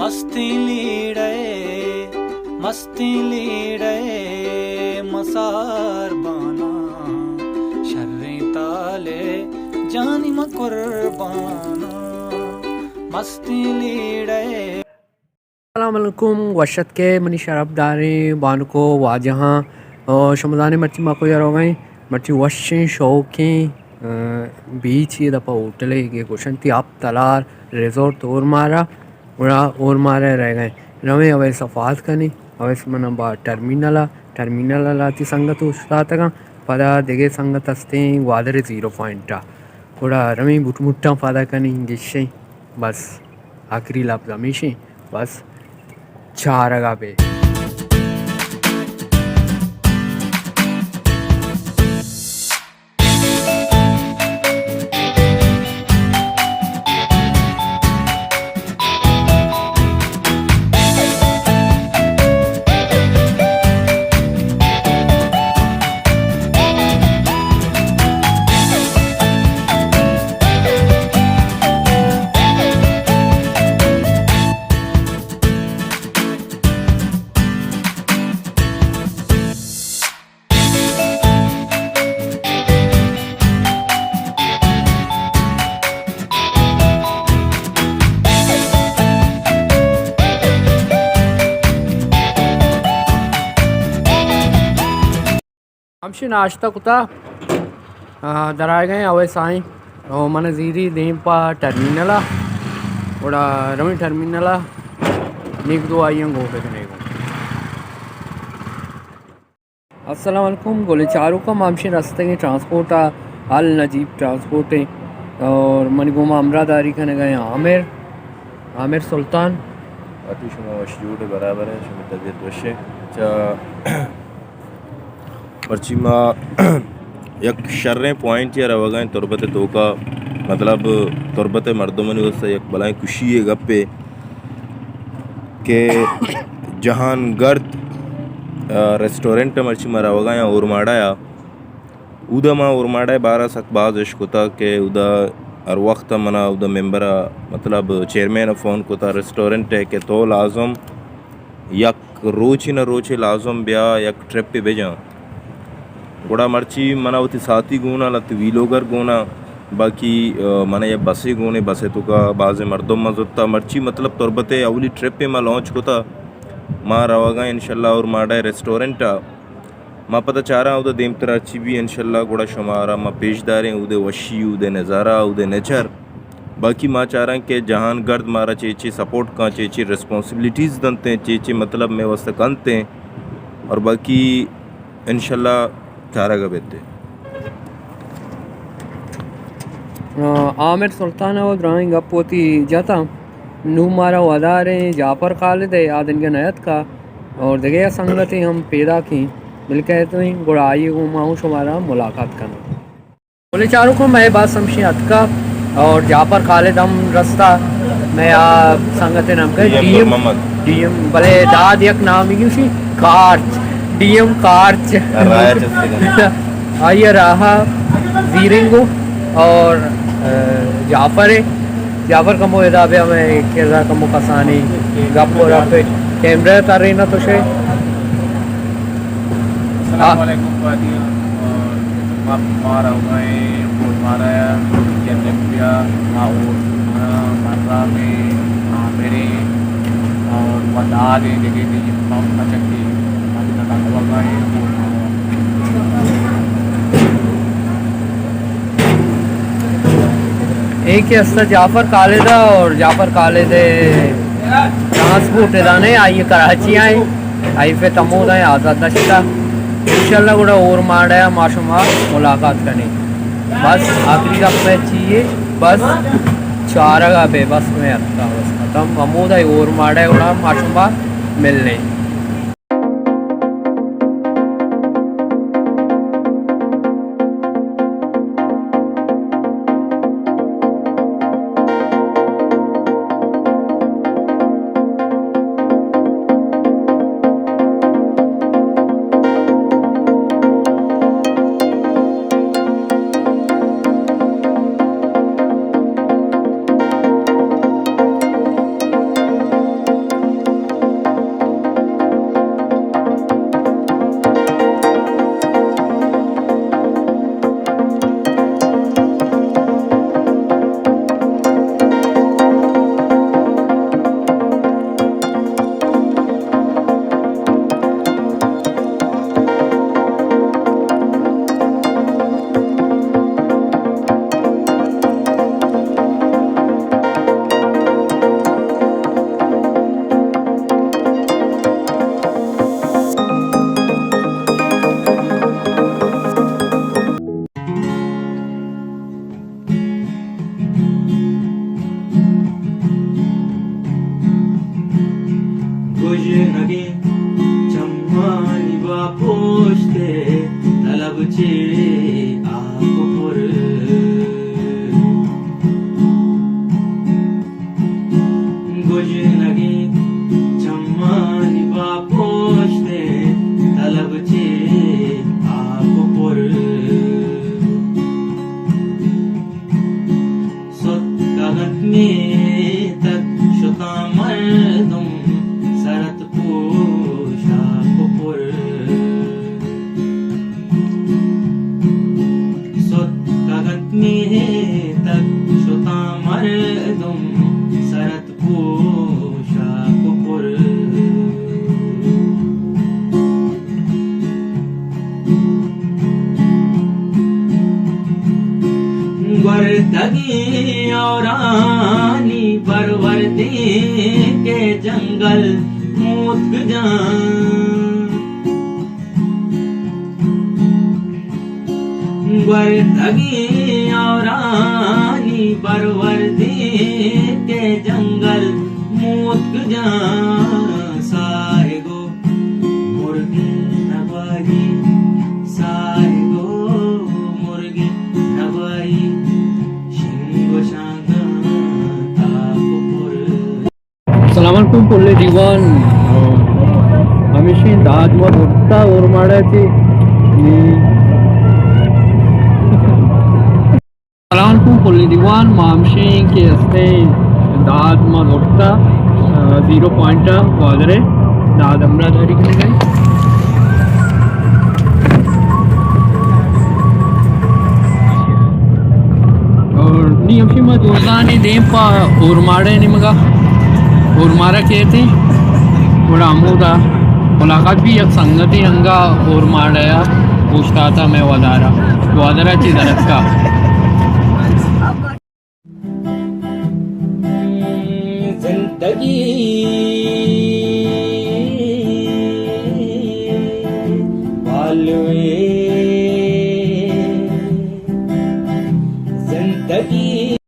مستیں لیڑہ، مستیں لیڑہ، مسار بانا، شریں تالے، جانی ما قربانا، مستیں لیڑہ۔ السلام علیکم، وش اتکے منی شرپ داریں بانکو واجہاں۔ او شما زانے مرچی ما کجا روگا ایں؟ مرچی وشیں شوقیں، آ، بیچ، اے دپا ہوٹلے کہ گوشنتی آپ تلار ریزورٹ اورماڑہ۔ گڑا اورماڑہ رہ گئے۔ رویں اویس ءَ فال کنیں۔ اویس من با ٹرمینل ءَ، ٹرمینل ءَ لہتی سنگت اوشتاتگاں۔ پدا دگہ سنگت ہستیں گوادر زیرو پوائنٹ ءَ۔ گڑا رویں بوٹ مٹاں پادا کنیں، گشیں۔ بس آخری لفظ ہمیشیں، بس چارگا بے۔ ہمشی ناشتہ کتا، آ، درائے گئے اوے سائیں، او من زیری دیم پا ٹرمینل ءَ، گڑا رویں ٹرمینل ءَ نیک دو آئیاں گو بکنے گو۔ السلام علیکم، گلیں چاروکاں، ما ہمشی رستگیں ٹرانسپورٹ ءَ، ال نجیب ٹرانسپورٹ ایں، اور منی گوما ہمراہ داری کنگا ایں عامر، عامر سلطان۔ باقی شما وش جوڑ، برابر ایں، شما طبیعت وش ایں؟ چا مرچی ما یک شریں پوائنٹ یا روگا ایں تربت توکا، مطلب تربت مردمانی واسطہ یک بلائیں خوشی گپے کہ جہان گرد، آ، ریسٹورنٹ مرچی ما روگا ایں اورماڑہ ءَ۔ اودا ما اورماڑہ ءِ بارہ سک باز اش کتا کہ اودا ہر وقت منا اودا ممبر ءَ، مطلب چیئرمین ءَ فون کتا ریسٹورنٹ ءَ کہ تو لازم یک روچے نہ روچے لازم بیا یک ٹرپے بجاں۔ گڑا مرچی منا وتی ساتھی گونا، لہتے ویلوگر گونا، باقی، آ، منا یک بسے گونے، بسے توکا بازیں مردم ما زرتا۔ مرچی مطلب تربت ءِ اولی ٹرپے ما لانچ کتا۔ ما روگا انشاءاللہ اورماڑہ ریسٹورنٹ ءَ۔ ما پدا چاراں اودا دیمترا چی بی انشاءاللہ گڑا شمارا ما پیش داریں اودے وشی، اودے نظارہ، اودے نیچر۔ باقی ما چاراں کہ جہان گرد مارا چے چے سپورٹ کاں، چے چے ریسپانسبلٹیز دنتیں، چے چے مطلب مئے واسطہ کنتیں، اور باقی انشاءاللہ چارگ بیتے۔ آ، عامر سلطان ءَ دراہیں گپ وتی جتا۔ نوں مارا وداریں جعفر خالد ءَ، آ دنگا نیتکا، اور دگہ سنگتے ہم پیداکیں، بلکہ تو گڑا آئی گوں ما ہوں شمارا ملاقات کناں۔ بلے چاروکاں، مئے بس ہمشی اتکا اور جعفر خالد ہم رستا۔ مئے آ سنگت نام کہ ڈی ایم ڈی ایم نور محمد۔ ڈی ایم، بلے داد یک نامی گوشی، کارچ، ڈی ایم کارچ۔ راہ چستے کن۔ آئی راہ زیرنگو اور، آ، جعفر ہے۔ جعفر کمو ادا بیا، مئے کرا کمو کسانی گپ و رپ، کیمرہ ترینہ تو شے۔ السلام علیکم پادیاں، اور ما، ما روگا ایں اورماڑہ ءَ، جنت بیا، ما اورماڑہ، مرام ایں، عامر ایں، اور وداد ایں، دگہ دگہ پمپ چکی، ما روگا ایں اورماڑہ۔ اے کہ است جعفر خالد ءَ، اور جعفر خالد ءِ ٹرانسپورٹ ادا نہ ایں، آئی کراچی ءَ ایں، آئی پہ تمودا ایں، آزاد نشتہ۔ انشاءاللہ گڑا اورماڑہ ءَ ما شما ملاقات کنیں۔ بس آخری گپ ءَ چی اے، بس چارگ ءَ بے، بس مئے اتکا، بس ختم۔ ہمودا اورماڑہ ءَ گڑا ما شما ملیں۔ تک شتاں مردم سرت پوشاک و پر۔ ستکگت میتگ شتاں مردم سرت پوشاک و پر۔ گورتگیں اورانی پروردیں کہ جنگل موتک جان۔ گورتگیں اورانی پروردیں کہ جنگل موتک جان۔ ساہگ و مرگیں نبائی، ساہگ و مرگیں نبائی، شنگ و شانگاں تاک و پر۔ سلام علیکم پلیں دیوان، ہمیشیں داد ما زرتا اورماڑا چی نی۔ سلام علیکم پلیں دیوان، ما ہمشیں کہ استیں داد ما زرتا، آ، زیرو پوائنٹ گوادر ہے، داد ہمراہ داری کنگا۔ اور نی ہمشی ما جوزانی دیم پہ اورماڑے نیمگا، اورماڑا کیتے، گڑا ہمودا ملاقات بھی یک سنگتے انگا اورماڑے آ اوشتاتا میں ودارا، گوادرا چی درتکا۔ زندگی بالوے، زندگی